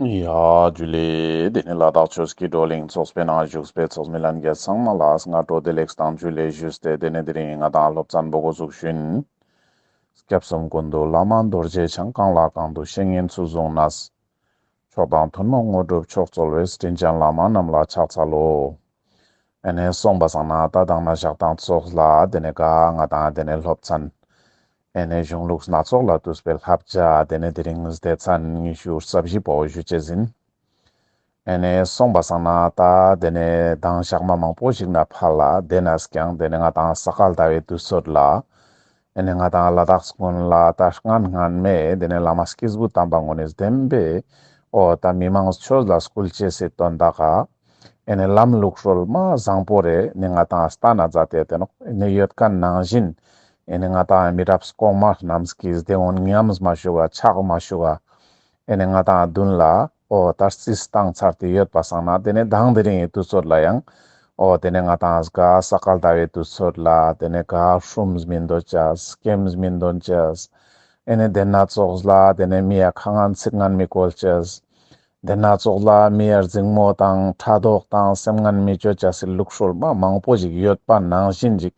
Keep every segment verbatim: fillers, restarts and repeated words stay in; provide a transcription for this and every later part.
ཡ་ཇུ་ལེ། དེ་ནི་ལ་དྭགས་ཆོས་ཀྱི་བགྲོ་གླེང་ཚོགས་པའི་ནང་བཞུགས་པའི་ཚོགས་མི་ལྷན་རྒྱས་ཚང་མ་ལ་སྔ་དྲོ་བདེ་ལེགས་དང་ཇུ་ལེ་ཞུས་ཏེ། དེ་ནི་དེ་རིང་ང་དང་སློབ་ཚན་པོ་འགོ་འཛུགས་ཞུ་ཡིན། སྐྱབས་གསུམ་ཀུན་འདུས་བླ་མ་རྡོ་རྗེ་འཆང་། གང་ལ་གང་འདུལ་བཤེས་གཉེན་ཚུལ་བཟུང་ནས། མཆོག་དང་ཐུན་མོང་དངོས་གྲུབ་མཆོག་སྩོལ་བའི། དྲིན་ཅན་བླ་མ་རྣམས་ལ་ཕྱག་འཚལ་ལོ། ཨེ་ནེ་སོང་པ་སང་ན་ད་དང་ན་ཞག་དང་ཙོགས་ལ་དེ་ནེ་ག་ང་དང་དེ་ནེ་སློབ་ཚན། ཨེ་ནེ་གཞུང་ལུགས་སྣ་ཚོགས་ལས་བཏུས་པའི་བསླབ་བྱ་དེ་ནེ་དེ་རིང་སྡེ་ཚན་ཉི་ཤུ་རྩ་བཞི་པོ་ཞུ་ཅེས་ཡིན། ཨེ་ནེ་སོང་པ་སང་ན་ད་དེ་ནེ་དང་ཞག་མ་མང་པོ་ཞིག་ནེ་ཕར་ལ་དེ་ནེ་ཀྱང་དེ་ནེ་ང་དང་ས་ག་ཟླ་བའི་དུས་ཚོད་ལ། ཨེ་ནེ་ང་དང་ལ་དྭགས་ཀུན་ལ་ད་སྔན་སྔན་མེ་དེ་ནེ་བླ་མ་སྐྱེས་བུ་དམ་པ་ཀུན་ནི་བདེན་པའི་འོ་ད་མི་མང་ཆོས་ལ་སྐུལ་ཅེས་སི་དོན་དག་ག་ཨེ་ནེ་ལམ་ལུགས་སྲོལ་མ་བཟང་པོ་རེ་ནི་ང་དང་ལྟ་ན་མཛད་དེ་ཡོད་དེ་ནོག་ཨེ་ནེ་ཡོད་མཁན་ནང་བཞིན་ཨེ་ནེ་ང་དང་མི་རབས་གོང་མ་རྣམས་ཀྱིས་དེ་འོན་ཉམས་མ་བཅུག་ག་ཆག་མ་བཅུག་ག་ཨེ་ནེ་ང་དང་མདུན་ལ་འོ་ད་རྩིས་བཏང་ཚར་ཏེ་ཡོད་པ་སང་ན་དེ་ནེ་དང་དེ་རིང་གི་དུས་ཚོད་ལ་ཡང་འོ་དེ་ནེ་ང་དང་ག་ས་ག་ཟླ་བའི་དུས་ཚོད་ལ་དེ་ནེ་ག་སྲུངས་མི་འདོད་ཅེས་སྐེམས་མི་འདོད་ཅེས་ཨེ་ནེ་དེ་ནེ་ཙོགས་ལ་དེ་ནེ་མི་ཡ་ཁ་ངན་ཚིག་ངན་མི་བཀོལ་ཅེས། དེ་ནེ་ཙོགས་ལ་མི་ཡ་འཛིང་མོ་དང་ཕྲག་དོག་དང་སེམས་ངན་མི་ཅོ་ཅེས་སི་ལུགས་སྲོལ་མ་མང་པོ་ཞིག་ཡོད་པ་ནང་བཞིན་ཅིག་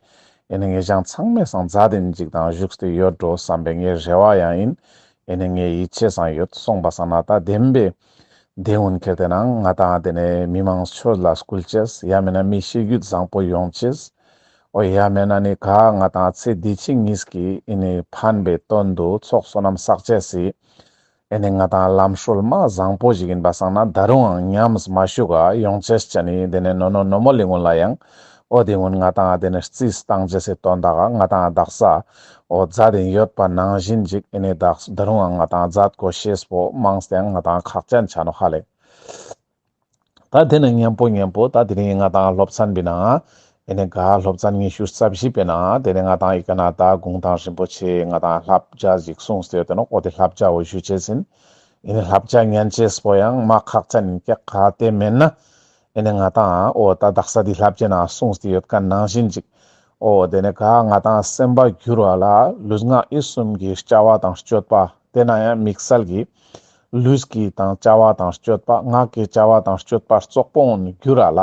ཨེ་ནེ་ངེ་ཞང་ཚང་མའི་སང་མཛད་དེ་ཅིག་དང་བཞུགས་ཏེ་ཡོད་འགྲོ་བསམ་པའི་ངའི་རེ་བ་ཡང་ཡིན། ཨེ་ནེ་ངའི་ཡིད་ཆེས་སང་ཡོད། སོང་པ་སང་ན་ད་བདེན་པའི་དེ་འོན་ཁྱེར་ཏེ་ན་ང་དང་དེ་ནེ་མི་མང་ཆོས་ལ་སྐུལ་ཅེས་ཡང་མེད་ན་མི་ཤེས་རྒྱུད་བཟང་པོ་ཡོང་ཅེས་འོ་ཡང་མེད་ན་ནི་ག་ང་དང་ཚེ་འདི་ཕྱི་གཉིས་ཀྱི་ཨེ་ནེ་ཕན་པའི་དོན་དུ་ཚོགས་བསོད་ནམས་བསགས་ཅེས་སི་ཨེ་ནེ་ང་དང་ལམ་སྲོལ་མ་བཟང་པོ་ཞིག་ཡིན་པ་སང་ན་ད་རུང་ཡང་ཉམས་མ་བཅུག་ག་ཡོང་ཅེས་ཅན་ནི་དེ་ནེ་ནོ་ནོ་ནོ་མོ་ལི་ཀུན་ལ་ཡང་འོ་དེ་ཀུན་ང་དང་དེ་ནེ་རྩིས་བཏང་ཅེས་སི་དོན་དག་ག་ང་དང་དག་ས་འོ་མཛད་དེ་ཡོད་པ་ནང་བཞིན་ཅིག་ཨེ་ནེ་དག་ད་རུང་ང་དང་མཛད་དགོས་ཤེས་པོ་མང་སྟེ་ང་དང་ཁག་ཅན་ཆ་ནོག་ཧ་ལེ། ད་དེ་ནེ་མཉམ་པོ་མཉམ་པོ་ད་དེ་རིང་ང་དང་སློབ་ཚན་པའི་ནང་ཨེ་ནེ་ག་སློབ་ཚན་ཉི་ཤུ་རྩ་བཞི་པའི་ནང་དེ་ནེ་ང་དང་ཨི་ཀ་ན་ད་གུང་ཐང་རིན་པོ་ཆེ་ང་དང་བསླབ་བྱ་ཞིག་གསུངས་ཏེ་ཡོད་དེ་ནོག་འོ་དེ་བསླབ་བྱ་བོ་ཞུ་ཅེས་ཡིན། ཨེ་ནེ་བསླབ་བྱ་ཉན་ཅེས་པོ་ཡང་མ་ཁག་ཅན་ཡིན་ཀྱག་ག་དེ་མེད་ན་ཨེ་ནེ་ང་དང་འོ་ད་དག་ས་དེ་བསླབ་བྱའི་ནང་གསུངས་ཏེ་ཡོད་མཁན་ནང་བཞིན་ཅིག་འོ་དེ་ནེ་ག་ང་དང་སེམས་པ་འགྱུར་བ་ལ་ལུས་ངག་ཡིད་གསུམ་གྱི་བྱ་བ་དང་སྤྱོད་པ་དེ་ནེ་ཡང་དམིགས་བསལ་གྱི་ལུས་ཀྱི་དང་བྱ་བ་དང་སྤྱོད་པ་ངག་གི་བྱ་བ་དང་སྤྱོད་པ་རྩོག་པོ་འོན་འགྱུར་བ་ལ་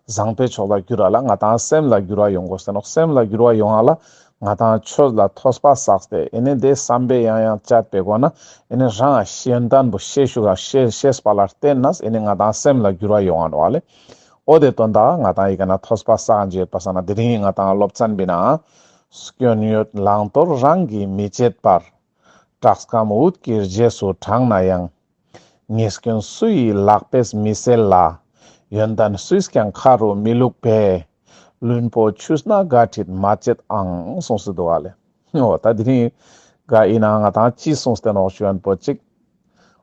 བཟང་པོའི་ཕྱོགས་ལ་འགྱུར་བ་ལ་ང་དང་སེམས་ལ་འགྱུར་བ་ཡོང་དགོས་ཟེར་ནོག་སེམས་ལ་འགྱུར་བ་ཡོང་བ་ལ་ང་དང་ཆོས་ལ་ཐོས་པ་བསགས་ཏེ་ཨེ་ནེ་དེ་བསམ་པས་ཡང་ཡང་དཔྱད་པའི་སྒོ་ནེ་ཨེ་ནེ་རང་ཡོན་ཏན་པོ་ཤེས་ཤུགས་ཤེས་པ་ལ་བརྟེན་ནས་ཨེ་ནེ་ང་དང་སེམས་ལ་འགྱུར་བ་ཡོང་བ་ནོག་ལེ། འོ་དེ་དོན་དག་ང་དང་ཨི་ཀ་ན་ཐོས་པ་བསགས་ཀྱི་ཡོད་པ་སང་ན་དེ་རིང་ང་དང་སློབ་ཚན་པའི་ནང་སྐྱོན་ཡོན་བླང་དོར་རང་གིས་མི་བྱེད་པར། བྲག་སྐམ་འུད་ཀྱི་རྗེས་སུ་འབྲངས་ན་ཡང་། ཉེས་སྐྱོན་སུ་ཡིས་ལག་པས་མི་སེལ་ལ། ཡོན་ཏན་སུས་ཀྱང་ཁ་རུ་མི་བླུགས་པས། བླུན་པོ་ཆུས་ན་དགའ་ཁྲིད་མ་བྱེད་ཨང་། གསུངས་སུ་འདུག་ག་ལེ། འོ་ད་དེ་རིང་ག་ཨི་ནང་ང་དང་ཅི་གསུངས་ཏེ་ནོག་ཞུ་ཡོན་པོ་ཅིག་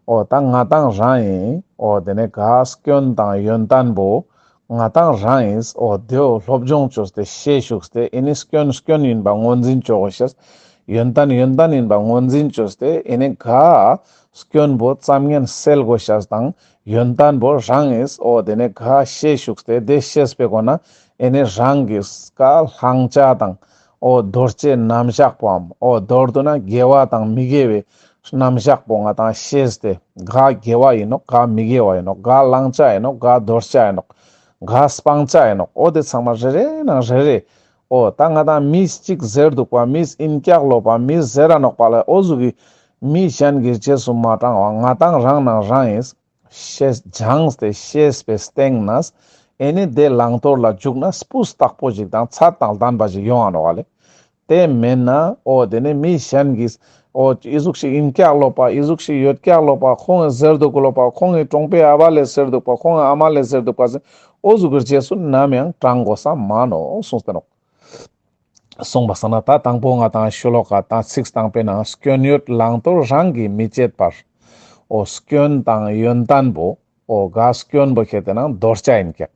འོ་ད་ང་དང་རང་ཡིན། འོ་དེ་ནེ་ག་སྐྱོན་དང་ཡོན་ཏན་པོ་ང་དང་རང་ཡིན། འོ་དེའོ་སློབ་སྦྱོང་བཅོས་ཏེ་ཤེས་ཤུགས་ཏེ་ཨེ་ནེ་སྐྱོན་སྐྱོན་ཡིན་པ་ངོས་འཛིན་བཅོ་དགོས་ཤེས། ཡོན་ཏན་ཡོན་ཏན་ཡིན་པ་ངོས་འཛིན་བཅོས་ཏེ་ཨེ་ནེ་ག་སྐྱོན་པོ་ཙམ་ངན་སེལ་དགོས་ཤེས་དང་ཡོན་ཏན་པོ་རང་ཡིན། འོ་དེ་ནེ་ག་ཤེས་ཤུགས་ཏེ་དེ་ཤེས་པའི་སྒོ་ནེ་ཨེ་ནེ་རང་གི་ག་བླང་བྱ་དང་འོ་དོར་བྱའི་རྣམ་གཞག་པོའམ་འོ་མདོར་བསྡུ་ན་དགེ་བ་དང་མི་དགེ་བའི་རྣམ་གཞག་པོ་ང་དང་ཤེས་ཏེ་ག་དགེ་བ་ཡིན་ནོག་ག་མི་དགེ་བ་ཡིན་ནོག་ག་བླང་བྱ་ཡིན་ནོག་ག་དོར་བྱ་ཡིན་ནོག་ག་སྤང་བྱ་ཡིན་ནོག་འོ་དེ་ཚང་མ་རེ་རེ་ནང་རེ་རེ། འོ་ད་ང་དང་མི་གཅིག་ཟེར་འདུག་པ་མི་ཨིན་ཀྱག་ལོ་པ་མི་ཟེར་ར་ནོག་པ་ལ་འོ་ཟུག་གི་མི་གཞན་གྱི་རྗེས་སུ་མ་འབྲང་བ་ང་དང་རང་ནང་རང་ཡིན། ཤེས་སྦྱངས་ཏེ་ཤེས་པའི་སྟེང་ནས་ཨེ་ནེ་དེ་བླང་དོར་ལ་འཇུག་ན་སྤུས་དག་པོ་ཞིག་དང་ཚད་དང་ལྡན་པ་ཞིག་ཡོང་ང་ནོག་ག་ལེ། དེ་མེན་ན་འོ་དེ་ནེ་མི་གཞན་གྱིས་འོ་ཨི་ཟུག་ཞིག་ཨིན་ཀྱག་ལོ་པ་ཨི་ཟུག་ཞིག་ཡོད་ཀྱག་ལོ་པ་ཁོང་གིས་ཟེར་འདུག་གོ་ལོ་པ་ཁོང་གི་གྲོང་པའི་ཨ་བ་ལེ་ཟེར་འདུག་པ་ཁོང་གི་ཨ་མ་ལེ་ཟེར་འདུག་པ་ཟེར་འོ་ཟུག་གི་རྗེས་སུ་ནམ་ཡང་འབྲང་དགོས་ས་མ་ནོག་གསུངས་ཏེ་ནོག་གསུངས་པ་སང་ན་ད་དང་པོ་ང་དང་ཤོ་ལོ་ཀ་དང་ཚིག་དང་པོའི་ནང་སྐྱོན་ཡོན་བླང་དོར་རང་གིས་མི་བྱེད་པར། འོ་སྐྱོན་དང་ཡོན་ཏན་པོ་འོ་ག་སྐྱོན་པོ་ཁྱེར་ཏེ་ན་དོར་བྱ་ཡིན་ཀྱག་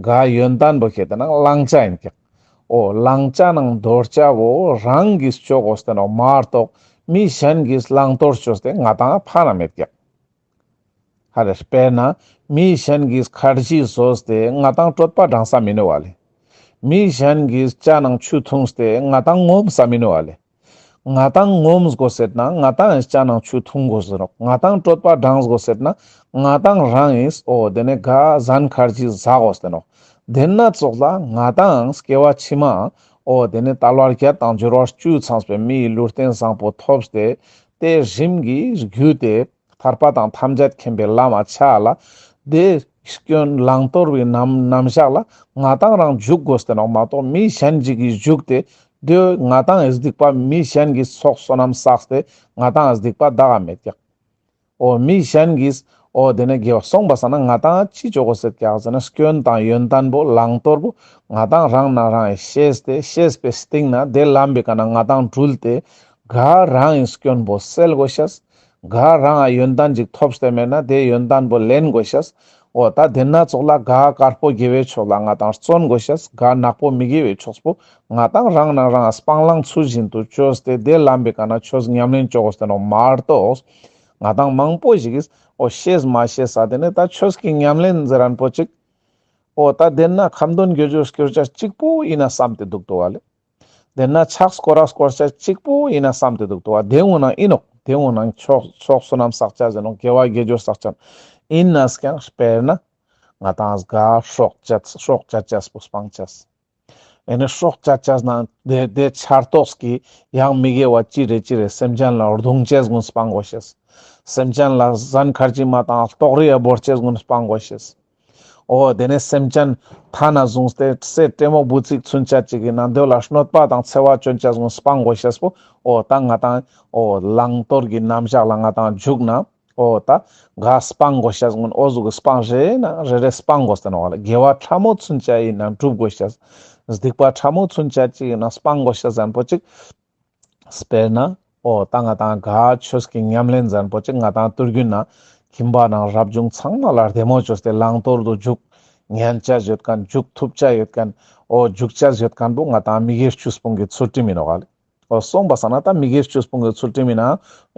ག་ཡོན་ཏན་པོ་ཁྱེར་ཏེ་ན་བླང་བྱ་ཡིན་ཀྱག་འོ་བླང་བྱ་ནང་དོར་བྱ་བོ་རང་གིས་བཅོ་དགོས་ཏེ་ནོག་མ་གཏོགས་མི་གཞན་གྱིས་བླང་དོར་བཅོས་ཏེ་ང་དང་ཕན་ན་མེད་ཀྱག་ཧ་རེ་དཔེར་ན་མི་གཞན་གྱིས་ཁར་ཇི་བཟོས་ཏེ་ང་དང་གྲོད་པ་འགྲངས་ས་མི་ནུག་ག་ལེ། མི་གཞན་གྱིས་ཇ་ནང་ཆུ་འཐུངས་ཏེ་ང་དང་ངོམས་ས་མི་ནུག་ག་ལེ། ང་ཏང་ངོམས་དགོས་ཟེར་ན་ང་ཏང་ངིས་ཅ་ནང་ཆུ་འཐུང་དགོས་ཟེར་ནོག། ང་ཏང་གྲོད་པ་འགྲངས་དགོས་ཟེར་ན་ང་ཏང་རང་ངིས་འོ་དེ་ནས་ག་ཟན་ཁར་ཇི་ཟ་དགོས་ཟེར་ནོག། དེ་ན་ཙོགས་ལ་ང་ཏང་སྐྱེ་བ་ཕྱི་མ་འོ་དེ་ནས་དལ་བ་བརྒྱད་དང་འབྱོར་བ་བཅུ་ཚང་བའི་མིའི་ལུས་རྟེན་བཟང་པོ་ཐོབ་སྟེ་དེ་རིམ་གྱིས་རྒྱུད་དེ་ཐར་པ་དང་ཐམས་ཅད་མཁྱེན་པའི་ལམ་ལ་ཆ་ལ་དེ་སྐྱོན་བླང་དོར་བའི་རྣམ་རྣམ་གཞག་ལ་ང་ཏང་རང་འཇུག་དགོས་ཏེ་ནོག་མ་གཏོགས་མི་གཞན་ཅིག་གིས་འཇུག་སྟེ་དེ་ང་ཏང་ངི་སྡིག་པ་མི་གཞན་གྱི་ཚོགས་བསོད་ནམས་བསགས་ཏེ་ང་ཏང་ངི་སྡིག་པ་དག་ག་མེད་ཀྱག། འོ་མི་གཞན་གྱིས་འོ་དེ་ནས་དགེ་བ་སོང་པ་སང་ན་ང་ཏང་ཅི་ཅོ་དགོས་ཟེར་ཀྱག་ཟེར་ན་སྐྱོན་དང་ཡོན་ཏན་པོ་བླང་དོར་པོ་ང་ཏང་རང་ན་རང་ངི་ཤེས་ཏེ་ཤེས་པའི་སྟེང་ན་དེ་ལམ་པའི་ཀ་ན་ང་ཏང་དྲུལ་ཏེ་ག་རང་ངི་སྐྱོན་པོ་སེལ་དགོས་ཤེས། ག་རང་ང་ཡོན་ཏན་ཅིག་ཐོབ་སྟེ་མེད་ན་དེ་ཡོན་ཏན་པོ་ལེན་དགོས་ཤེས། འོ་ད་དེ་ན་ཙོགས་ལ་ག་དཀར་པོ་དགེ་བའི་ཕྱོགས་ལ་ང་ཏང་བརྩོན་དགོས་ཤེས། ག་ནག་པོ་མི་དགེ་བའི་ཕྱོགས་པོ་ང་ཏང་རང་ན་རང་ངི་སྤང་བླང་ཚུལ་བཞིན་དུ་ཅོས་ཏེ་དེ་ལམ་པའི་ཀ་ན་ཆོས་ཉམས་ལེན་ཅོ་དགོས་ཏེ་ནོག་མ་གཏོགས། ང་ཏང་མང་པོ་ཞིག་གིས་འོ་ཤེས་མ་ཤེས་ས་དེ་ནས་ད་ཆོས་ཀྱི་ཉམས་ལེན་ཟེར་རན་པོ་ཅིག། འོ་ད་དེ་ན་ཁ་འདོན་དགེ་སྦྱོར་སྐྱོར་ཅེས་ཅིག་པོ་ཡིན་ན་བསམ་སྟེ་འདུག་ཏོ་བ་ལེ། དེ་ན་ཕྱག་སྐོར་ར་སྐོར་ཅེས་ཅིག་པོ་ཡིན་ན་བསམ་སྟེ་འདུག་ཏོ་བ། དེ་འོ་ན་ཡིན་ནོག། དེ་འོ་ན་ཚོགས་ཚོགས་བསོད་ནམས་བསགས་ཅེས་ཡིན་ནོག། དགེ་བ་དགེ་སྦྱོར་བསགས་ཅེས་ཡིན་ནོག། ཡིན་ནའང་དཔེར་ན་ང་ཏང་ག་སྲོག་བཅད་སྲོག་བཅད་ཅེས་པོ་སྤང་ཅེས། ཨེ་ནི་སྲོག་བཅད་ཅེས་ན་དེ་དེ་ཆར་ཏོག་གི་ཡང་མི་དགེ་བ་ཅི་རེ་ཅི་རེ་སེམས་ཅན་ལ་རྡུང་ཅེས་ཀུན་སྤང་དགོས་ཤེས། སེམས་ཅན་ལ་ཟན་ཁར་ཇི་མ་དང་ལྟོགས་རི་ཡ་བོར་ཅེས་ཀུན་སྤང་དགོས་ཤེས། འོ་དེ་ནས་སེམས་ཅན་ཐ་ན་བཟུང་སྟེ་སེ་ཏྲེ་མོ་བུ་ཚིག་ཚུན་ཆད་ཅིག་གི་ནང་དེ་ལ་གནོད་པ་དང་འཚེ་བ་ཅོ་ཅེས་ཀུན་སྤང་དགོས་ཤེས་པོ། འོ་ད་ང་ཏང་འོ་བླང་དོར་གྱི་རྣམ་གཞག་ལ་ང་ཏང་འཇུག་ན། འོ་ད་ག་སྤང་དགོས་ཤེས་ཀུན་འོ་ཟུག་གི་སྤང་རེ་ན་རེ་རེ་སྤང་དགོས་ཏེ་ནོག་ལེ། དགེ་བ་ཕྲ་མོ་ཚུན་ཆད་ཡིན་ན་སྒྲུབ་དགོས་ཤེས། སྡིག་པ་ཕྲ་མོ་ཚུན་ཆད་ཅིག་ཡིན་ན་སྤང་དགོས་ཤེས་ཟེར་རན་པོ་ཅིག། དཔེར་ན་འོ་ད་ང་ཏང་ག་ཆོས་ཀྱི་ཉམས་ལེན་ཟེར་རན་པོ་ཅིག་ང་ཏང་དུས་རྒྱུན་ན་ཁྱིམ་པ་ནང་རབ་བྱུང་ཚང་མ་ལ་བདེ་མོ་ཅོས་ཏེ་བླང་དོར་དུ་འཇུག་ཉན་ཅེས་ཡོད་མཁན་འཇུག་ཐུབ་ཅེས་ཡོད་མཁན་འོ་འཇུག་ཅེས་ཡོད་མཁན་པོ་ང་ཏང་མི་དགེ་བཅུ་སྤོང་གི་ཚུལ་ཁྲིམས་ཡིན་ནོག་ལེ། འོ་སོང་པ་སང་ན་ད་མི་དགེ་བཅུ་སྤོང་གི་ཚུལ་ཁྲིམས་ཡིན་ན་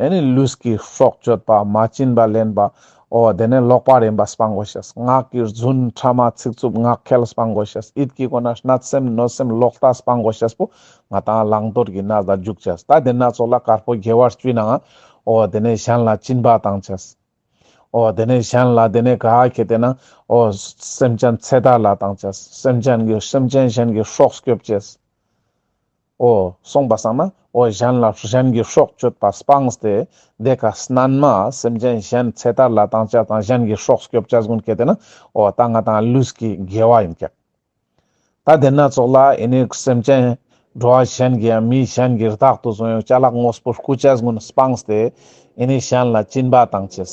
ཨེ་ནི་ལུས་ཀྱི་སྲོག་གཅོད་པ་མ་བྱིན་པ་ལེན་པ། འོ་དེ་ནས་ལོག་པར་ཡེངས་པ་སྤང་དགོས་ཤེས། ངག་གི་རྫུན་ཕྲ་མ་ཚིག་རྩུབ་ངག་འཁྱལ་སྤང་དགོས་ཤེས། ཡིད་ཀྱི་སྒོ་ནས་བརྣབ་སེམས་གནོད་སེམས་ལོག་ལྟ་སྤང་དགོས་ཤེས་པོ་ང་ཏང་བླང་དོར་གྱི་གནས་ལ་འཇུག་ཅེས། ད་དེ་ན་ཙོགས་ལ་དཀར་པོ་དགེ་བ་བཅུའི་ནང་འོ་དེ་ནས་གཞན་ལ་སྦྱིན་པ་བཏང་ཅེས། འོ་དེ་ནས་གཞན་ལ་དེ་ནས་ག་ཁེ་དེ་ན་འོ་སེམས་ཅན་ཚེ་ཐར་ལ་བཏང་ཅེས། སེམས་ཅན་གྱི་སེམས་ཅན་གཞན་གྱི་སྲོག་སྐྱོབ་ཅེས། འོ་སོང་པ་སང་ན་འོ་གཞན་ལ་གཞན་གྱི་སྲོག་གཅོད་པ་སྤངས་ཏེ་དེ་ཀ་སྣན་མ་སེམས་ཅན་གཞན་ཚེ་ཐར་ལ་བཏང་ཅེས་དང་གཞན་གྱི་སྲོག་སྐྱོབ་ཅེས་ཀུན་ཁེ་དེ་ན་འོ་ད་ང་ཏང་ལུས་ཀྱི་དགེ་བ་ཡིན་ཀྱག། ད་དེ་ན་ཙོགས་ལ་ཨེ་ནི་སེམས་ཅན་འགྲོ་བ་གཞན་གྱི་ཡང་མི་གཞན་གྱི་བདག་ཏུ་བཟུང་ཡང་ཅ་ལག་དངོས་པོ་རྐུ་ཅེས་ཀུན་སྤངས་ཏེ་ཨེ་ནི་གཞན་ལ་སྦྱིན་པ་བཏང་ཅེས།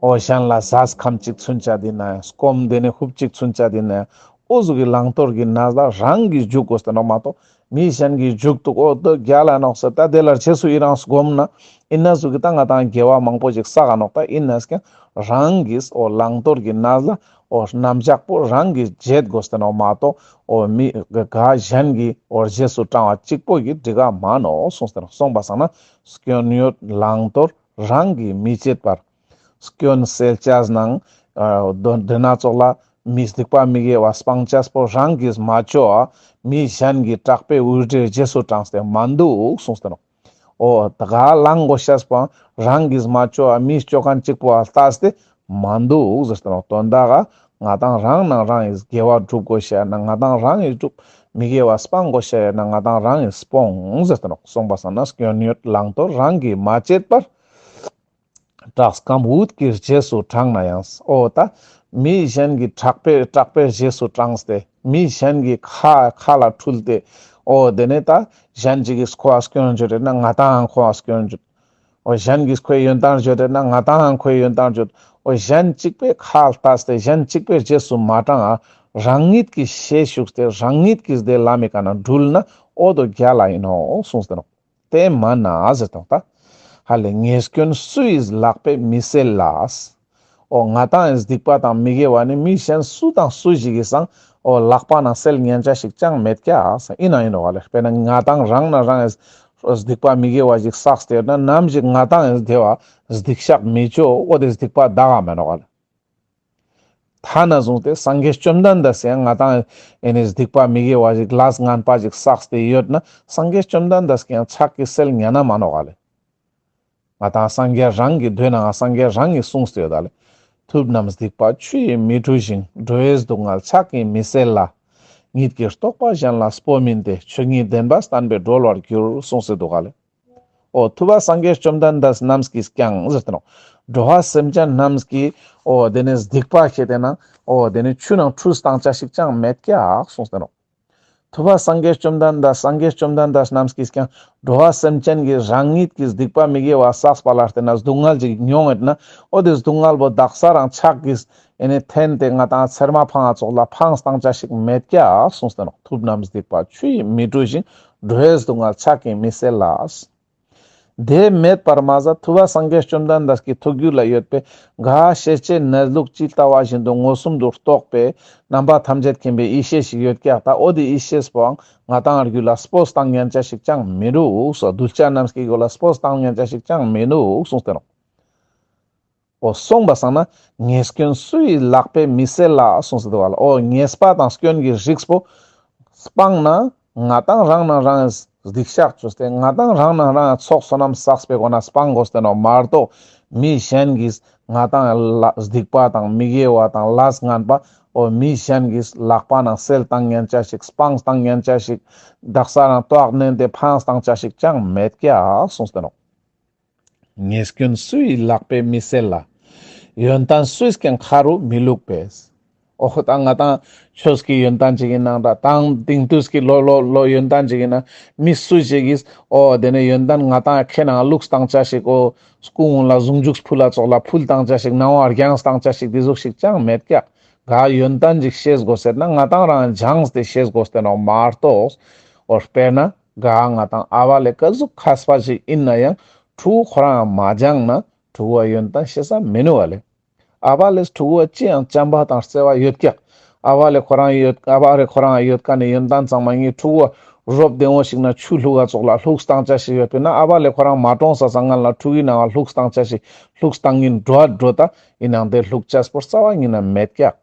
འོ་གཞན་ལ་ཟས་ཁམ་གཅིག་ཚུན་ཆད་ཡིན་ན་ཡང་སྐོམ་དེ་ནས་ཧུབ་གཅིག་ཚུན་ཆད་ཡིན་ན་ཡང་འོ་ཟུག་གི་བླང་དོར་གྱི་གནས་ལ་རང་གིས་འཇུག་དགོས་ཏེ་ནོག་མ་གཏོགས་མི་གཞན་གྱིས་འཇུག་ཏུ་འོ་དོ་རྒྱལ་ལ་ནོག་ཟེར་ད་དེ་ལ་རྗེས་སུ་ཡི་རང་སྒོམ་ན་ཡིན་ན་ཟུག་གི་ད་ང་ཏང་དགེ་བ་མང་པོ་ཞིག་བསགས་ནོག། ད་ཡིན་ན་ཡང་རང་གིས་འོ་བླང་དོར་གྱི་གནས་ལ་འོ་རྣམ་གཞག་པོ་རང་གིས་བྱེད་དགོས་ཏེ་ནོག་མ་གཏོགས་འོ་མི་ག་གཞན་གྱིས་འོ་རྗེས་སུ་འབྲང་བ་གཅིག་པོ་གིས་འགྲིག་ག་མ་ནོག་གསུངས་ཏེ་ནོག། སོང་པ་སང་ན་སྐྱོན་ཡོན་བླང་དོར་རང་གིས་མི་བྱེད་པར། སྐྱོན་སེལ་ཅེས་ནང་ཨ་དོན་དེ་ན་ཙོགས་ལ་མི་སྡིག་པ་མི་དགེ་བ་སྤང་ཅེས་པོ་རང་གིས་མ་ཅོ་འ་མི་གཞན་གྱི་དྲག་པོའི་འུར་སྒྲའི་རྗེས་སུ་འབྲངས་ཏེ་མ་འདུག་གསུངས་ཏེ་ནོག། འོ་ད་ག་བླང་དགོས་ཤེས་པོ་རང་གིས་མ་ཅོ་འ་མིས་ཅོ་མཁན་གཅིག་པོ་འ་ལྟས་ཏེ་མ་འདུག་ཟེར་ཏེ་ནོག། དོན་དག་ག་ང་ཏང་རང་ནང་རང་གིས་དགེ་བ་སྒྲུབ་དགོས་ཤེས་ན་ང་ཏང་རང་གིས་སྒྲུབ། མི་དགེ་བ་སྤང་དགོས་ཤེས་ན་ང་ཏང་རང་གིས་སྤོང་ཟེར་ཏེ་ནོག། སོང་པ་སང་ན་སྐྱོན་ཡོན་བླང་དོར་རང་གིས་མ་བྱེད་པར། དྲག་སྐམ་འུད་ཀྱི་རྗེས་སུ་འབྲངས་ན་ཡང་། འོ་ད་མི་གཞན་གྱི་དྲག་པོའི་དྲག་པོའི་རྗེས་སུ་འབྲངས་ཏེ་མི་གཞན་གྱི་ཁ་ཁ་ལ་འཁྲུལ་ཏེ་འོ་དེ་ནས་ད་གཞན་ཅིག་གིས་ཁོ་འ་སྐྱོན་བརྗོད་རེད་ན་ང་ཏང་ཁོ་འ་སྐྱོན་བརྗོད། འོ་གཞན་གྱིས་ཁོའི་ཡོན་ཏན་བརྗོད་རེད་ན་ང་ཏང་ཁོའི་ཡོན་ཏན་བརྗོད། འོ་གཞན་གཅིག་པའི་ཁ་ལ་ལྟས་ཏེ་གཞན་གཅིག་པའི་རྗེས་སུ་མ་འབྲངས་འ་རང་ཉིད་ཀྱི་ཤེས་ཞུགས་ཏེ་རང་ཉིད་ཀྱིས་དེ་ལམ་མི་ཀ་ན་འགྲུལ་ན་འོ་དོ་རྒྱལ་ལ་ཡིན་ནོག་གསུངས་ཏེ་ནོག། དེ་མ་ན་ཟེར་ཏེ་ནོག་ད། ཧ་ལེ་ཉེས་སྐྱོན་སུ་ཡིས་ལག་པས་མི་སེལ་ལ། འོ་ང་ཏང་ངི་སྡིག་པ་དང་མི་དགེ་བ་ནི་མི་གཞན་སུ་དང་སུ་ཞིག་གིས་སང་འོ་ལག་པ་ནང་སེལ་ཉན་ཅེས་ཞིག་ཅང་མེད་ཀྱག། ཡིན་ན་ཡིན་ནོག་ལེ། དཔེར་ན་ང་ཏང་རང་ན་རང་ངི་སྡིག་པ་མི་དགེ་བ་ཞིག་བསགས་ཏེ་ཡོད་ན་ནམ་ཞིག་ང་ཏང་ངི་དེ་བ་སྡིག་བཤགས་མི་ཅོ་འོ་དེ་སྡིག་པ་དག་ག་མེད་ནོག་ལེ། ཐ་ན་བཟུང་སྟེ་སངས་རྒྱས་བཅོམ་ལྡན་འདས་སི་ཡང་ང་ཏང་ཨེ་ནི་སྡིག་པ་མི་དགེ་བ་ཞིག་ལས་ངན་པ་ཞིག་བསགས་ཏེ་ཡོད་ན་སངས་རྒྱས་བཅོམ་ལྡན་འདས་ཀྱི་ཡང་ཕྱག་གི་སེལ་ཉན་ན་མ་ནོག་ལེ། ང་ཏང་སངས་རྒྱས་རང་གི་མདོའི་ནང་སངས་རྒྱས་རང་གིས་གསུངས་ཏེ་ཡོད་ད་ལེ། ཐུབ་རྣམས་སྡིག་པ་ཆུ་ཡིས་མི་འཁྲུ་ཞིང་། འགྲོ་བའི་སྡུག་བསྔལ་ཕྱག་གིས་མི་སེལ་ལ། ཉིད་ཀྱི་རྟོགས་པ་གཞན་ལ་སྤོ་མིན་ཏེ། ཆོས་ཉིད་བདེན་པ་བསྟན་པས་གྲོལ་བར་འགྱུར། གསུངས་ཏེ་འདུག་ག་ལེ། འོ་ཐུབ་པ་སངས་རྒྱས་བཅོམ་ལྡན་འདས་རྣམས་ཀྱིས་ཀྱང་ཟེར་ཏེ་ནོག། འགྲོ་བ་སེམས་ཅན་རྣམས་ཀྱི་འོ་དེ་ནས་སྡིག་པ་ཁྱེར་ཏེ་ན་འོ་དེ་ནས་ཆུ་ནང་འཁྲུ་བཏང་ཅེས་ཤིག་ཅང་མེད་ཀྱག་གསུངས་ཏེ་ནོག། ཐུབ་པ་སངས་རྒྱས་བཅོམ་ལྡན་འདས་སངས་རྒྱས་བཅོམ་ལྡན་འདས་རྣམས་ཀྱིས་ཀྱང་འགྲོ་བ་སེམས་ཅན་གྱི་རང་ཉིད་ཀྱི་སྡིག་པ་མི་དགེ་བ་བསགས་པ་ལ་བརྟེན་ན་སྡུག་བསྔལ་ཅིག་མྱོང་ཡོད་ན་འོ་དེ་སྡུག་བསྔལ་པོ་དག་ས་རང་ཕྱག་གིས་ཨེ་ནི་འཐེན་ཏེ་ང་ཏང་ཚེར་མ་འཕང་ང་ཙོགས་ལ་འཕངས་བཏང་ཅེས་ཤིག་མེད་ཀྱག་གསུངས་ཏེ་ནོག། ཐུབ་རྣམས་སྡིག་པ་ཆུ་ཡིས་མི་འཁྲུ་ཞིང་། འགྲོ་བའི་སྡུག་བསྔལ་ཕྱག་གིས་མི་སེལ་ལ། དེ་མེད་པར་མ་ཟད་ཐུབ་པ་སངས་རྒྱས་བཅོམ་ལྡན་འདས་ཀྱི་ཐུགས་རྒྱུད་ལ་ཡོད་པའི་ག་ཤེས་བྱའི་གནས་ལུགས་ཇི་ལྟ་བ་བཞིན་དུ་མངོན་སུམ་དུ་རྟོགས་པའི་རྣམ་པ་ཐམས་ཅད་མཁྱེན་པའི་ཡེ་ཤེས་ཤིག་ཡོད་ཀྱག། ད་འོ་དེ་ཡེ་ཤེས་པོའང་ང་ཏང་རྒྱུད་ལ་སྤོས་བཏང་ཉན་ཅེས་ཤིག་ཅང་མི་འདུག་སོ། གདུལ་བྱ་རྣམས་ཀྱི་རྒྱུད་ལ་སྤོས་བཏང་ཉན་ཅེས་ཤིག་ཅང་མི་འདུག་གསུངས་ཏེ་ནོག། འོ་སོང་པ་སང་ན་ཉེས་སྐྱོན་སུ་ཡི་ལག་པས་མི་སེལ་ལ་གསུངས་ཏེ་འདུག་ག་ལེ། འོ་ཉེས་པ་དང་སྐྱོན་གྱི་རིགས་པོ་སྤངས་ན་ང་ཏང་རང་ནང་རང་སྡིག་བཤགས་བཅོས་ཏེ་ང་ཏང་རང་ནང་རང་ཚོགས་བསོད་ནམས་བསགས་པའི་སྒོ་ནས་སྤང་དགོས་ཏེ་ནོག་མ་གཏོགས་མི་གཞན་གྱིས་ང་ཏང་ལ་སྡིག་པ་དང་མི་དགེ་བ་དང་ལས་ངན་པ་འོ་མི་གཞན་གྱིས་ལག་པ་ནང་སེལ་བཏང་ཉན་ཅེས་ཤིག་སྤངས་བཏང་ཉན་ཅེས་ཤིག་དག་ས་རང་ལྟོགས་ནན་ཏེ་འཕངས་བཏང་ཅེས་ཤིག་ཅང་མེད་ཀྱག་གསུངས་ཏེ་ནོག། ཉེས་སྐྱོན་སུ་ཡི་ལག་པས་མི་སེལ་ལ། ཡོན་ཏན་སུས་ཀྱང་ཁ་རུ་མི་བླུགས་པས། འོ་ད་ང་ཏང་ཆོས་ཀྱི་ཡོན་ཏན་ཅིག་ཡིན་ནང་འདྲ་དང་དེང་དུས་ཀྱི་ལོ་ལོ་ལོ་ཡོན་ཏན་ཅིག་ཡིན་ན་མི་སུ་ཞིག་གིས་འོ་དེ་ནས་ཡོན་ཏན་ང་ཏང་ཁེ་ནང་བླུགས་བཏང་ཅེས་ཤིག་འོ་སྐུ་ངོ་ལ་ཟུང་འཇུག་ཕུལ་ལ་ཙོགས་ལ་ཕུལ་བཏང་ཅེས་ཤིག་ནང་བ་རྒྱངས་བཏང་ཅེས་ཤིག་དེ་ཟུག་ཤིག་ཅང་མེད་ཀྱག། ག་ཡོན་ཏན་ཅིག་ཤེས་དགོས་ཟེར་ན་ང་ཏང་རང་སྦྱངས་ཏེ་ཤེས་དགོས་ཏེ་ནོག་མ་གཏོགས་འོ་དཔེར་ན་ག་ང་ཏང་ཨ་བ་ལེ་ག་ཟུག་མཁས་པ་ཞིག་ཡིན་ན་ཡང་ཕྲུ་གུ་ཁོ་རང་མ་སྦྱངས་ན་ཕྲུ་གུ་བ་ཡོན་ཏན་ཤེས་ས་མི་ནུག་བ་ལེ། ཨ་བ་ལེས་ཕྲུ་གུ་བ་ཅི་ཡང་བྱམས་པ་དང་བརྩེ་བ་ཡོད་ཀྱག། ཨ་བ་ལེ་ཁོ་རང་ཡོད་ཨ་བ་རེ་ཁོ་རང་ཡོད་ཀ་ནས་ཡོན་ཏན་ཚང་མ་ངའི་ཕྲུ་གུ་བ་རོབ་བདེ་བོ་ཞིག་ན་ཆུ་བླུག་ག་ཙོགས་ལ་བླུགས་བཏང་ཅེས་ཤིག་ཡོད་པས་ན་ཨ་བ་ལེ་ཁོ་རང་མ་གྲོངས་ས་སང་ངན་ལ་ཕྲུ་གུའི་ནང་ང་བླུགས་བཏང་ཅེས་ཤིག་བླུགས་བཏང་ངིན་འགྲོ་འགྲོ་ད་ཡིན་ནང་དེ་བླུགས་ཅེས་པོ་རྩ་བ་ཉིད་ན་མེད་ཀྱག།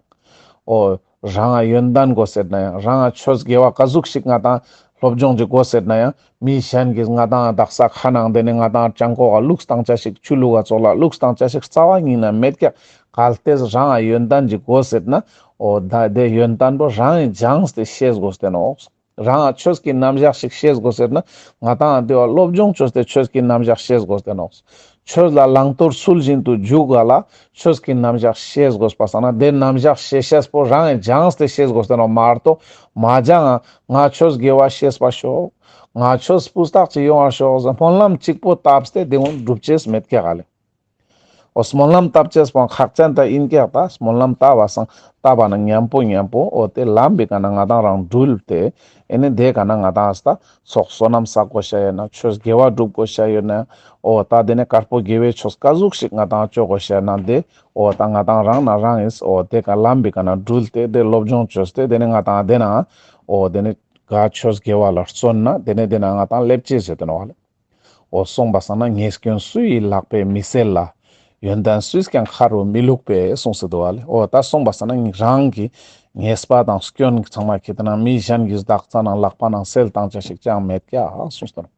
འོ་རང་ང་ཡོན་ཏན་དགོས་ཟེར་ན་ཡང་རང་ང་ཆོས་དགེ་བ་ག་ཟུག་ཞིག་ང་ཏང་སློབ་སྦྱོང་ཅིག་དགོས་ཟེར་ན་ཡང་མི་གཞན་གྱིས་ང་ཏང་དག་ས་ཁ་ནང་དེ་ནས་ང་ཏང་ཅང་ཀོ་ག་བླུགས་བཏང་ཅེས་ཤིག་ཆུ་བླུག་ག་ཙོགས་ལ་བླུགས་བཏང་ཅེས་ཤིག་རྩ་བ་ཉིད་ན་མེད་ཀྱག། གལ་ཏེ་རང་ང་ཡོན་ཏན་ཅིག་དགོས་ཟེར་ན་འོ་ད་དེ་ཡོན་ཏན་པོ་རང་ངི་སྦྱངས་ཏེ་ཤེས་དགོས་ཏེ་ནོག། རང་ང་ཆོས་ཀྱི་རྣམ་གཞག་ཞིག་ཤེས་དགོས་ཟེར་ན་ང་ཏང་དེ་བ་སློབ་སྦྱོང་བཅོས་ཏེ་ཆོས་ཀྱི་རྣམ་གཞག་ཤེས་དགོས་ཏེ་ནོག། ཆོས་ལ་བླང་དོར་ཚུལ་བཞིན་དུ་འཇུག་ག་ལ་ཆོས་ཀྱི་རྣམ་གཞག་ཤེས་དགོས་པ་སང་ན་དེ་རྣམ་གཞག་ཤེས་ཤེས་པོ་རང་ངི་སྦྱངས་ཏེ་ཤེས་དགོས་ཏེ་ནོག་མ་གཏོགས་མ་སྦྱངས་ང་ཆོས་དགེ་བ་ཤེས་པ་ཤོག་ང་ཆོས་སྤུས་དག་ཅིག་ཡོང་བ་ཤོག་ཟེར་སྨོན་ལམ་གཅིག་པོ་བཏབ་སྟེ་དེ་འོང་འགྲུབ་ཅེས་མེད་ཀྱག་ག་ལེ། འོ་སྨོན་ལམ་བཏབ་ཅེས་པོ་ཁག་ཅན་ད་ཡིན་ཀྱག། ད་སྨོན་ལམ་བཏབ་པ་སང་བཏབ་པ་ན་མཉམ་པོ་མཉམ་པོ་འོ་དེ་ལམ་པའི་ཀ་ན་ང་ཏང་རང་འགྲུལ་ཏེ་ཨེ་ནི་དེ་ཀ་ན་ང་ཏང་ཨ་སྟ་ཚོགས་བསོད་ནམས་བསགས་དགོས་ཤ་ཡོད་ན་ཆོས་དགེ་བ་སྒྲུབ་དགོས་ཤ་ཡོད་ན་འོ་ད་དེ་ནས་དཀར་པོ་དགེ་བའི་ཆོས་ག་ཟུག་ཞིག་ང་ཏང་བཅོ་དགོས་ཤ་ཡོད་ན་དེ་འོ་ད་ང་ཏང་རང་ན་རང་ཡིན་འོ་དེ་ཀ་ལམ་པའི་ཀ་ན་འགྲུལ་ཏེ་དེ་སློབ་སྦྱོང་བཅོས་ཏེ་དེ་ནས་ང་ཏང་དེ་ན་འོ་དེ་ནས་ག་ཆོས་དགེ་བ་ལ་བརྩོན་ན་དེ་ནས་དེ་ན་ང་ཏང་སླེབ་ཅེས་ཟེར་ཏེ་ནོག་ལེ། འོ་གསུངས་པ་སང་ན་ཉེས་སྐྱོན་སུ་ཡི་ལག་པས་མི་སེལ་ལ། ཡོན་ཏན་སུས་ཀྱང་ཁ་རུ་མི་བླུགས་པས་གསུངས་སུ་འདུག་བ་ལེ། འོ་ད་གསུངས་པ་སང་ན་རང་གི་ཉེས་པ་དང་སྐྱོན་ཚང་མ་ཁྱེར་ཏེ་ན་མི་གཞན་གྱིས་བདག་ཅག་ནང་ལག་པ་ནང་སེལ་བཏང་ཅེས་ཤིག་ཅང་མེད་ཀྱག་གསུངས་སུ་འདུག།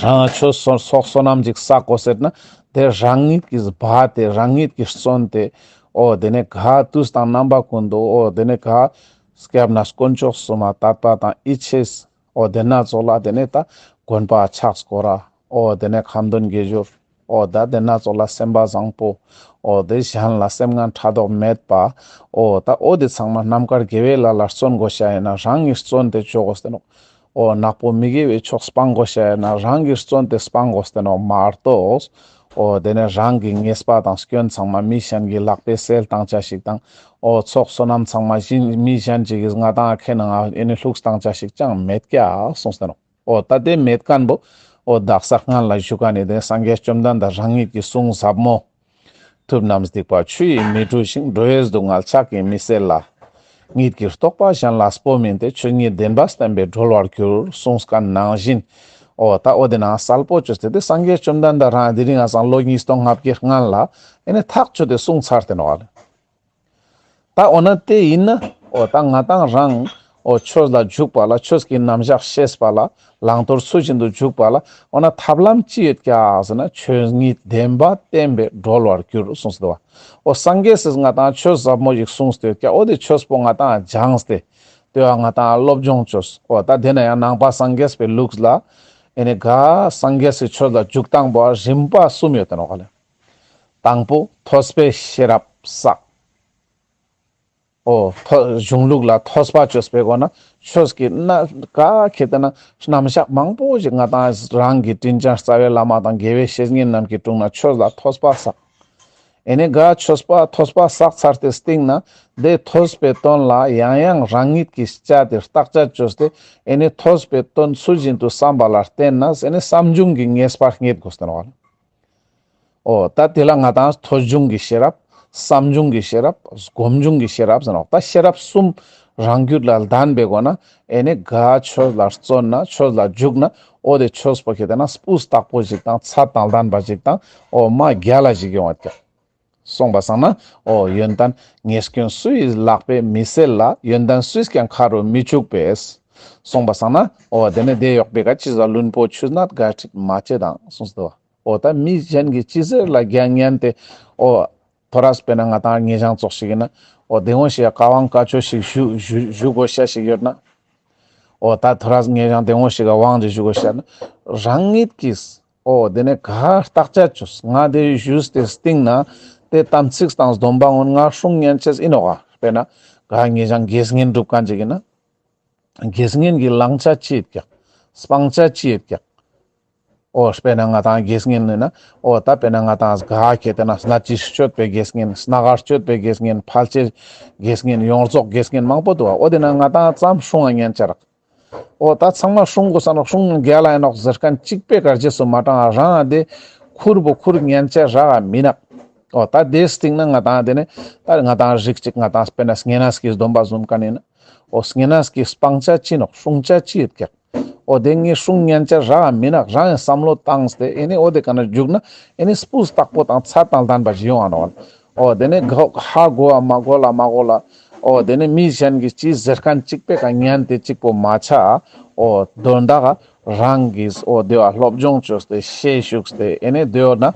རང་ཆོས་སོ་ཚོགས་བསོད་ནམས་ཅིག་བསགས་དགོས་ཟེར་ན་དེ་རང་ཉིད་ཀྱིས་སྦ་སྟེ་རང་ཉིད་ཀྱིས་བརྩོན་ཏེ་འོ་དེ་ནས་ག་དུས་དང་རྣམ་པ་ཀུན་ཏུ་འོ་དེ་ནས་ག་སྐྱབས་གནས་དཀོན་མཆོག་གསུམ་ལ་དད་པ་དང་ཡིད་ཆེས། འོ་དེ་ན་ཙོགས་ལ་དེ་ནས་ད་དགོན་པ་ཕྱག་སྐོར་ར། འོ་དེ་ནས་ཁ་འདོན་དགེ་སྦྱོར། འོ་ད་དེ་ན་ཙོགས་ལ་སེམས་པ་བཟང་པོ། འོ་དེ་གཞན་ལ་སེམས་ངན་ཕྲག་དོག་མེད་པ། འོ་ད་འོ་དེ་ཚང་མ་རྣམ་དཀར་དགེ་བའི་ལས་ལ་བརྩོན་དགོས་ཤ་ཡིན་ན་རང་གིས་བརྩོན་ཏེ་བཅོ་དགོས་ཏེ་ནོག། འོ་ནག་པོ་མི་དགེ་བའི་ཕྱོགས་སྤང་དགོས་ཤ་ཡིན་ན་རང་གིས་བརྩོན་ཏེ་སྤང་དགོས་ཏེ་ནོག་མ་གཏོགས། འོ་དེ་ནས་རང་གི་ཉེས་པ་དང་སྐྱོན་ཚང་མ་མི་གཞན་གྱི་ལག་པས་སེལ་བཏང་ཅེས་ཤིག་དང་། འོ་ཚོགས་བསོད་ནམས་ཚང་མ་གཞན་མི་གཞན་ཅིག་གིས་ང་ཏང་ཁེ་ནང་ཨེ་ནི་བླུགས་བཏང་ཅེས་ཤིག་ཅང་མེད་ཀྱག་གསུངས་ཏེ་ནོག། འོ་ད་དེ་མེད་མཁན་པོ་འོ་དག་ས་སྔན་ལ་ཞུ་མཁན་ནི་དེ་སངས་རྒྱས་བཅོམ་ལྡན་འདས་རང་ཉིད་ཀྱིས་གསུངས་ཟབ་མོ། ཐུབ་རྣམས་སྡིག་པ་ཆུ་ཡིས་མི་འཁྲུ་ཞིང་། འགྲོ་བའི་སྡུག་བསྔལ་ཕྱག་གིས་མི་སེལ་ལ། ཉིད་ཀྱི་རྟོགས་པ་གཞན་ལ་སྤོ་མིན་ཏེ། ཆོས་ཉིད་བདེན་པ་བསྟན་པས་གྲོལ་བར་འགྱུར། གསུངས་མཁན་ནང་བཞིན། འོ་ད་འོ་དེ་ནང་གསལ་པོ་བཅོས་ཏེ་དེ་སངས་རྒྱས་བཅོམ་ལྡན་འདས་རང་དེ་རིང་ང་སང་ལོ་ཉིས་སྟོང་ལྔ་བརྒྱའི་སྔན་ལ་ཨེ་ནི་ཐག་ཆོད་དེ་གསུངས་ཚར་ཏེ་ནོག་ལེ། ད་འོ་ན་དེ་ཡིན་ན་འོ་ད་ང་ཏང་རང་འོ་ཆོས་ལ་འཇུག་པ་ལ་ཆོས་ཀྱི་རྣམ་གཞག་ཤེས་པ་ལ་བླང་དོར་ཚུལ་བཞིན་དུ་འཇུག་པ་ལ་འོ་ན་ཐབས་ལམ་ཅི་ཡོད་ཀྱག་ཟེར་ན་ཆོས་ཉིད་བདེན་པ་བསྟན་པས་གྲོལ་བར་འགྱུར་གསུངས་ཏེ་བ། འོ་སངས་རྒྱས་སི་ང་ཏང་ཆོས་ཟབ་མོ་ཞིག་གསུངས་ཏེ་ཡོད་ཀྱག། འོ་དེ་ཆོས་པོ་ང་ཏང་སྦྱངས་ཏེ་དེ་བ་ང་ཏང་སློབ་སྦྱོང་ཅོས། འོ་ད་དེ་ན་ཡང་ནང་པ་སངས་རྒྱས་པའི་ལུགས་ལ་ཨེ་ནི་ག་སངས་རྒྱས་སི་ཆོས་ལ་འཇུག་སྟངས་པོ་རིམ་པ་གསུམ་ཡོད་དེ་ནོག་ལེ། དང་པོ་ཐོས་པའི་ཤེས་རབ་བསགས། འོ་ཐོ་གཞུང་ལུགས་ལ་ཐོས་པ་ཅོས་པའི་སྒོ་ན་ཆོས་ཀྱི་ན་ག་ཁེ་ཏེ་ན་རྣམ་གཞག་མང་པོ་ཞིག་ང་ཏང་རང་གི་དྲིན་ཅན་རྩ་བའི་བླ་མ་དང་དགེ་བའི་བཤེས་གཉེན་རྣམས་ཀྱི་དྲུང་ན་ཆོས་ལ་ཐོས་པ་བསགས། ཨེ་ནི་ག་ཆོས་པ་ཐོས་པ་བསགས་ཚར་ཏེ་སྟིང་ན་དེ་ཐོས་པའི་དོན་ལ་ཡང་ཡང་རང་ཉིད་ཀྱི་སྤྱད་དེ་བརྟག་དཔྱད་ཅོས་ཏེ་ཨེ་ནི་ཐོས་པའི་དོན་ཚུལ་བཞིན་དུ་བསམ་པ་ལ་བརྟེན་ན་ཨེ་ནི་བསམ་བྱུང་གི་ངེས་པ་རྙེད་དགོས་ཏེ་ནོག་ལེ། འོ་ད་དེ་ལ་ང་ཏང་ཐོས་བྱུང་གི་ཤེས་རབ། བསམ་བྱུང་གི་ཤེས་རབ། སྒོམ་བྱུང་གི་ཤེས་རབ་ཟེར་ནོག། ད་ཤེས་རབ་གསུམ་རང་རྒྱུད་ལ་ལྡན་པའི་སྒོ་ན་ཨེ་ནི་ག་ཆོས་ལ་བརྩོན་ན་ཆོས་ལ་འཇུག་ན་འོ་དེ་ཆོས་པོ་ཁེ་ཏེ་ན་སྤུས་དག་པོ་ཞིག་དང་ཚད་དང་ལྡན་པ་ཞིག་དང་འོ་མ་རྒྱལ་ལ་ཞིག་ཡོང་བ་ཀྱག། སོང་པ་སང་ན་འོ་ཡོན་ཏན་ངེས་སྐྱོན་སུ་ཡི་ལག་པས་མི་སེལ་ལ། ཡོན་ཏན་སུས་ཀྱང་ཁ་རུ་མི་བཅུག་པས། སོང་པ་སང་ན་འོ་དེ་ནི་དེ་ཡོག་པའི་ཀ་ཅི་ཟ་བླུན་པོ་ཆུ་སྣ་དགའ་ཁྲིད་མ་བྱེད་དང་གསུངས་ཏེ་བ། འོ་ད་མི་གཞན་གྱི་ཅི་ཟེར་ལ་རྒྱ་ཉན་ཏེ་འོ་ཐོ་རས་དཔེར་ན་ང་ཏང་ཉེ་ཞང་ཙོགས་ཤིག་ཡིན་ན་འོ་དེ་འོ་ཞིག་བཀའ་དབང་བཀའ་ཆོས་ཤིག་ཞུ་ཞུ་ཞུ་དགོས་ཤ་ཞིག་ཡོད་ན། འོ་ད་ཐོ་རས་ཉེ་ཞང་དེ་འོ་ཞིག་ག་དབང་ཅིག་ཞུ་དགོས་ཤ་ན་རང་ཉིད་ཀྱིས་འོ་དེ་ནས་ག་བརྟག་དཔྱད་ཅོས། ང་དེ་ཞུས་ཏེ་སྟིང་ན་དེ་དམ་ཚིག་དང་སྡོམ་པ་ངོ་ང་སྲུང་ཉན་ཅེས་ཡིན་ནོག་ག། དཔེར་ན་ག་ཉེ་ཞང་དགེ་བསྙེན་སྒྲུབ་མཁན་ཅིག་ཡིན་ན། དགེ་བསྙེན་གྱི་བླང་བྱ་ཅི་ཡོད་ཀྱག། སྤང་བྱ་ཅི་ཡོད་ཀྱག། འོ་དཔེར་ན་ང་ཏང་དགེ་བསྙེན་ཡིན་ན་འོ་ད་དཔེར་ན་ང་ཏང་ག་ཁེ་ཏེ་ན་སྣ་བཅུད་སྤྱོད་པའི་དགེ་བསྙེན། སྣ་གར་སྤྱོད་པའི་དགེ་བསྙེན། ཕལ་ཆེར་དགེ་བསྙེན། ཡོངས་རྫོགས་དགེ་བསྙེན་མང་པོ་འདུག་ག། འོ་དེ་ན་ང་ཏང་ཙམ་སྲུང་ང་ཉན་ཆ་རག། འོ་ད་ཚང་མ་སྲུང་དགོས་ས་ནོག། སྲུང་རྒྱལ་ལ་ཡིན་ནོག་ཟེར་མཁན་གཅིག་པའི་གར་རྗེས་སུ་མ་འབྲང་། རང་ཨ་དེ་ཁུར་བོ་ཁུར་ཉན་ཆ་རག་ག་མི་ནག། འོ་ད་དེ་སྟིང་ན་ང་ཏང་དེ་ནི་ད་ང་ཏང་རིགས་གཅིག་ང་ཏང་དཔེར་ན་བསྙེན་གནས་ཀྱི་སྡོམ་པ་བཟུང་མཁན་ཡིན་ན། འོ་བསྙེན་གནས་ཀྱི་སྤང་བྱ་ཅི་ནོག། སྲུང་བྱ་ཅི་ཡོད་ཀྱག། འོ་དེ་ངས་སྲུང་ཉན་ཆ་རག་ག་མི་ནག། རང་ཡང་བསམ་བློ་བཏང་སྟེ་ཨེ་ནི་འོ་དེ་ཀ་ན་འཇུག་ན་ཨེ་ནི་སྤུས་དག་པོ་དང་ཚད་དང་ལྡན་པ་ཞིག་ཡོང་ང་ནོག། འོ་དེ་ནས་གོ་ཧ་གོ་བ་མ་གོ་ལ་མ་གོ་ལ། འོ་དེ་ནས་མི་གཞན་གྱི་ཅི་ཟེར་མཁན་གཅིག་པའི་ཀ་ཉན་ཏེ་གཅིག་པོ་མ་ཆ། འོ་དོན་དག་རང་གིས་འོ་དེ་བ་སློབ་སྦྱོང་བཅོས་ཏེ་ཤེས་ཞུགས་ཏེ་ཨེ་ནས་དེ་བ་ན་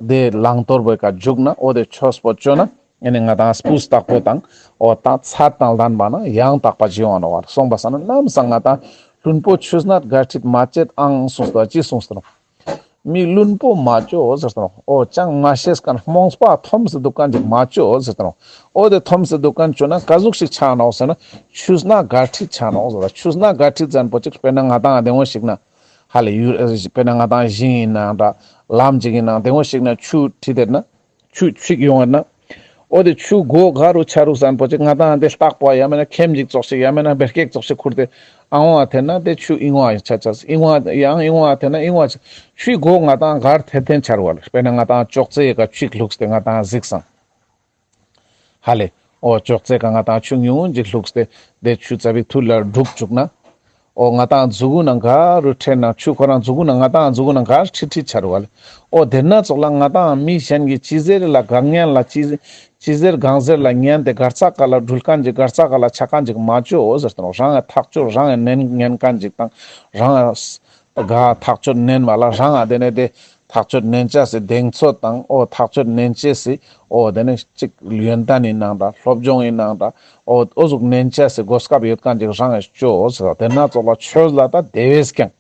དེ་བླང་དོར་བོའི་ཀ་འཇུག་ན་འོ་དེ་ཆོས་པོ་བཅོ་ན་ཨེ་ནས་ང་ཏང་སྤུས་དག་པོ་དང་འོ་ད་ཚད་དང་ལྡན་པ་ན་ཡང་དག་པ་ཞིག་ཡོང་ང་ནོག་བ། སོང་པ་སང་ན་ནམ་སང་ང་ཏང་བླུན་པོ་ཆུ་སྣ་དགའ་ཁྲིད་མ་བྱེད་ཨང་གསུངས་ཏེ་ཅི་གསུངས་ཏེ་ནོག། མི་བླུན་པོ་མ་བཅོ་ཟེར་ཏེ་ནོག། འོ་ཅང་མ་ཤེས་མཁན་རྨོངས་པ་འཐོམས་སེ་འདུག་མཁན་ཅིག་མ་བཅོ་ཟེར་ཏེ་ནོག། འོ་དེ་འཐོམས་སེ་འདུག་མཁན་བཅོ་ན་ག་ཟུག་ཞིག་ཆ་ནོག་ཟེར་ན་ཆུ་སྣ་དགའ་ཁྲིད་ཆ་ནོག་ཟེར་ཏེ། ཆུ་སྣ་དགའ་ཁྲིད་ཟེར་མཁན་པོ་ཅིག་དཔེར་ན་ང་ཏང་དེ་འོ་ཞིག་ན་ཧ་ལེ་ཡུ་དཔེར་ན་ང་ཏང་ཞིང་ཡིན་ནའང་འདྲ་ལམ་ཅིག་ཡིན་ནའང་དེ་འོ་ཞིག་ན་ཆུ་ཁྲིད་དེ་ན། ཆུ་ཞིག་ཡོང་བ་ན། འོ་དེ་ཆུ་མགོ་ག་རུ་ཆ་རུག་ཟེར་མཁན་པོ་ཅིག་ང་ཏང་དེ་ལྟག་པ་ཡང་མེད་ན་ཁེམ་ཅིག་ཙོགས་ཤིག་ཡང་མེད་ན་བེར་ཀེག་ཙོགས་ཤིག་ཁུར་ཏེ་ཨང་བ་ཐེན་ན་དེ་ཆུ་ཨིང་བ་ཆ་ཆ་ཨིང་བ་ཡང་ཨིང་བ་ཐེན་ན་ཨིང་བ་ཆ་ཆུའི་མགོ་ང་ཏང་གར་ཐེན་ཐེན་ཆ་རུག་བ་ལེ། དཔེར་ན་ང་ཏང་ཅོག་ཙེ་ཡི་ཀ་ཆུ་བླུགས་ཏེ་ང་ཏང་གཟིགས་སང་། ཧ་ལེ། འོ་ཅོག་ཙེ་ཀ་ང་ཏང་ཆུ་ཉུང་ངུ་ཅིག་བླུགས་ཏེ་དེ་ཆུ་ཙ་པིག་ཐུར་ལ་སྒྲུག་བཅུག་ན། འོ་ང་ཏང་མཛུ་གུ་ནང་ག་རུ་ཁྲེན་ན་ཆུ་ཁོ་རང་མཛུ་གུ་ནང་ང་ཏང་མཛུ་གུ་ནང་ག་ཁྲིད་ཁྲིད་ཆ་རུག་བ་ལེ། འོ་དེ་ན་ཙོགས་ལ་ང་ཏང་མི་གཞན་གྱི་ཅི་ཟེར་ལ་གང་ཉན་ལ་ཅི་ཅི་ཟེར་གང་ཟེར་ལ་ཉན་ཏེ་གར་ས་ག་ལ་འགྲུལ་མཁན་ཅིག་གར་ས་ག་ལ་ཆ་མཁན་ཅིག་མ་བཅོ་ཟེར་ཏེ་ནོག། རང་ཐག་ཆོད་རང་ཉན་ཉན་མཁན་ཅིག་དང་རང་ག་ཐག་ཆོད་ཉན་བ་ལ་རང་ཨ་དེ་ནས་དེ་ཐག་ཆོད་ནན་ཅེས་སི་གདེང་ཚོད་དང་འོ་ཐག་ཆོད་ནན་ཅེས་སི་འོ་དེ་ནས་གཅིག་ཡོན་ཏན་ཡིན་ནང་འདྲ་སློབ་སྦྱོང་ཡིན་ནང་འདྲ་འོ་འོ་ཟུག་ནན་ཅེས་སི་གོ་སྐབས་ཡོད་མཁན་ཅིག་རང་ཨེ་ཅོ་ཟེར། དེ་ན་ཙོགས་ལ་ཆོས་ལ་ད་དེ་བས་ཀྱང་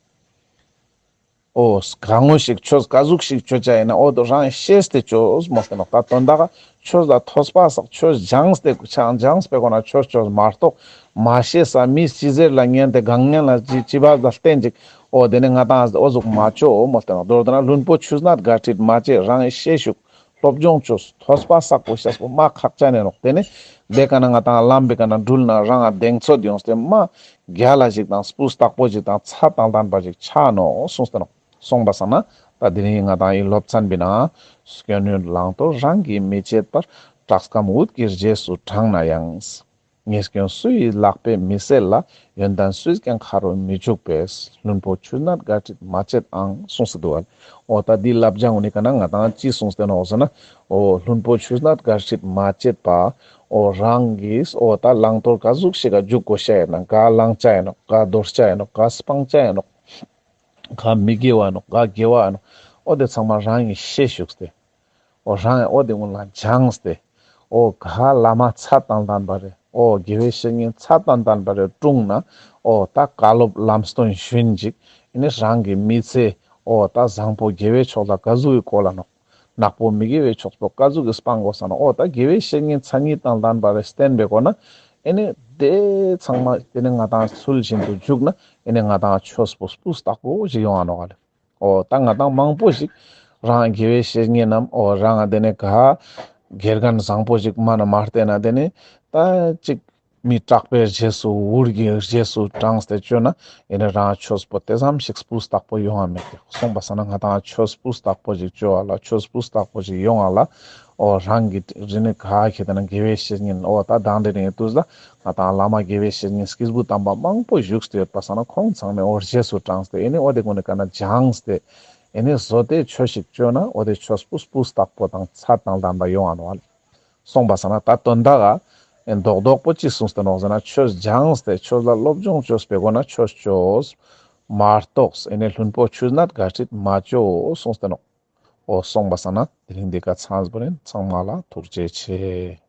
འོ་གང་ངོ་ཞིག་ཆོས་ག་ཟུག་ཞིག་ཅོ་ཅ་ཡིན་ན་འོ་དོ་རང་ཨེ་ཤེས་ཏེ་ཅོ་མོལ་ཏེ་ནོག། ད་དོན་དག་ཆོས་ལ་ཐོས་པ་བསགས་ཆོས་སྦྱངས་ཏེ་ཆང་སྦྱངས་པའི་སྒོ་ན་ཆོས་ཅོ་མ་གཏོགས་མ་ཤེས་ས་མི་ཅི་ཟེར་ལ་ཉན་ཏེ་གང་ཉན་ལ་ཅི་ཅི་བ་ལ་བརྟེན་ཅིག་འོ་དེ་ནས་ང་ཏང་འོ་ཟུག་མ་ཅོ་མོལ་ཏེ་ནོག། མདོར་བསྡུ་ན་བླུན་པོ་ཆུ་སྣ་དགའ་ཁྲིད་མ་བྱེད། རང་ཨེ་ཤེས་ཞུགས། སློབ་སྦྱོང་ཅོས། ཐོས་པ་བསགས་པོ་ཤེས་པོ་མ་ཁག་ཅན་ནོག། དེ་ནས་དེ་ཀ་ན་ང་ཏང་ལམ་པའི་ཀ་ན་འགྲུལ་ན་རང་ཨ་གདེང་ཚོད་ཡོངས་ཏེ་མ་རྒྱལ་ལ་ཞིག་དང་སྤུས་དག་པོ་ཞིག་དང་ཚད་དང་ལྡན་པ་ཞིག་ཆ་ནོག་གསུངས་ཏེ་ནོག། སོང་པ་སང་ན་ད་དེ་རིང་ང་ཏང་ཡི་སློབ་ཚན་པའི་ནང་སྐྱོན་ཡོན་བླང་དོར་རང་གིས་མི་བྱེད་པར། བཀྲག་མཚམས་འུད་ཀྱིས་རྗེས་སུ་འབྲང་ན་ཡང་། ཉེས་སྐྱོན་སུ་ཡི་ལག་པས་མི་སེལ་ལ། ཡོན་ཏན་སུས་ཀྱང་ཁ་རུ་མི་འཇུག་པས། ལྷུན་པོ་ཆུ་སྣོད་ག་ཁྲིད་མ་བྱེད་ཨང་། གསུངས་སུ་འདུག་བ། འོ་ད་འདི་བསླབ་བྱ་འོ་ནི་ཀ་ན་ང་ཏང་ཅི་གསུངས་ཏེ་ནོག་ཟེར་ན། འོ་ལྷུན་པོ་ཆུ་སྣོད་ག་ཁྲིད་མ་བྱེད་པ། འོ་རང་གིས་འོ་ད་བླང་དོར་ག་ཟུག་ཞིག་ག་འཇུག་དགོས་ཤ་ཡིན་ནོག་ག་བླང་བྱ་ཡིན་ནོག་ག་དོར་བྱ་ཡིན་ནོག་ག་སྤང་བྱ་ཡིན་ནོག་ག་མི་དགེ་བ་ཡིན་ནོག་ག་དགེ་བ་ཡིན་ནོག་འོ་དེ་ཚང་མ་རང་གིས་ཤེས་བཅུག་སྟེ། འོ་རང་འོ་དེ་ཀུན་ལ་སྦྱངས་ཏེ། འོ་ག་བླ་མ་ཚད་དང་ལྡན་པ་རེ། འོ་དགེ་བའི་བཤེས་གཉེན་ཚད་དང་ལྡན་པ་རེ་དྲུང་ན། འོ་ད་བཀའ་སློབ་ལམ་སྟོན་ཞུན་ཅིག་ཨེ་ནི་རང་གི་མི་ཚེ། འོ་ད་བཟང་པོ་དགེ་བའི་ཕྱོགས་ལ་ག་ཟུག་གི་བཀོལ་ལ་ནོག་ནག་པོ་མི་དགེ་བའི་ཕྱོགས་པོ་ག་ཟུག་གི་སྤང་དགོས་ས་ནོག་འོ་ད་དགེ་བའི་བཤེས་གཉེན་མཚན་ཉིད་དང་ལྡན་པ་རེ་བསྟེན་པའི་སྒོ་ན། ཨེ་ནི་དེ་ཚང་མ་དེ་ནི་ང་ཏང་ཚུལ་བཞིན་དུ་འཇུག་ན། ཨེ་ནི་ང་ཏང་ཆོས་པོ་སྤུས་དག་པོ་ཞིག་ཡོང་ང་ནོག་ལེ། འོ་ད་ང་ཏང་མང་པོ་ཞིག་རང་དགེ་བའི་བཤེས་གཉེན་ནམ་འོ་རང་དེ་ནས་ག་དགེ་རྒན་བཟང་པོ་ཞིག་མ་ན་མ་བསྟེན་ན་དེ་ནས་ད་ཅིག་མི་དྲག་པའི་རྗེས་སུ་འུར་གྱི་རྗེས་སུ་འབྲངས་ཏེ་བཅོས་ན་ཨེ་ནི་རང་ཆོས་པོ་དེ་ཙམ་ཞིག་སྤུས་དག་པོ་ཡོང་ང་མེད་དེ། སོང་པ་སང་ན་ང་ཏང་ཆོས་སྤུས་དག་པོ་ཞིག་བཅོ་བ་ལ་ཆོས་སྤུས་དག་པོ་ཞིག་ཡོང་ང་ལ། འོ་རང་གི་རེ་ནི་ག་ཁེ་ཏེ་ན་དགེ་བའི་བཤེས་གཉེན་འོ་ད་དང་དེ་རིང་དུས་ལ། ང་ཏང་བླ་མ་དགེ་བའི་བཤེས་གཉེན་སྐྱེས་བུ་དམ་པ་མང་པོ་བཞུགས་ཏེ་ཡོད་པ་སང་ན་ཁོང་ཚང་མས་འོ་རྗེས་སུ་འབྲངས་ཏེ་ཨེ་ནི་འོ་དེ་ཀུན་ནི་ཀ་ན་སྦྱངས་ཏེ་ཨེ་ནི་བཟོ་དེ་ཆོས་ཤིག་བཅོས་ན་འོ་དེ་ཆོས་པོ་སྤུས་དག་པོ་དང་ཚད་དང་ལྡན་པ་ཡོང་ང་ནོག་ལེ། སོང་པ་སང་ན་ད་དོན་དག་ག་ཨེ་རྡོག་རྡོག་པོ་ཅི་གསུངས་ཏེ་ནོག་ཟེར་ན་ཆོས་སྦྱངས་ཏེ་ཆོས་ལ་སློབ་སྦྱོང་བཅོས་པའི་སྒོ་ན་ཆོས་བཅོས། མ་གཏོགས་ཨེ་ནི་ལྷུན་པོ་ཆུ་སྣོད་ག་ཁྲིད་མ་བཅོ་གསུངས་ཏེ་ནོག་འོ་སོང་པ་སང་ན་དེ་རིང་འདི་ཀ་ཚང་པོ་ནི་ཚང་མ་ལ་ཐུགས་རྗེ་ཆེ།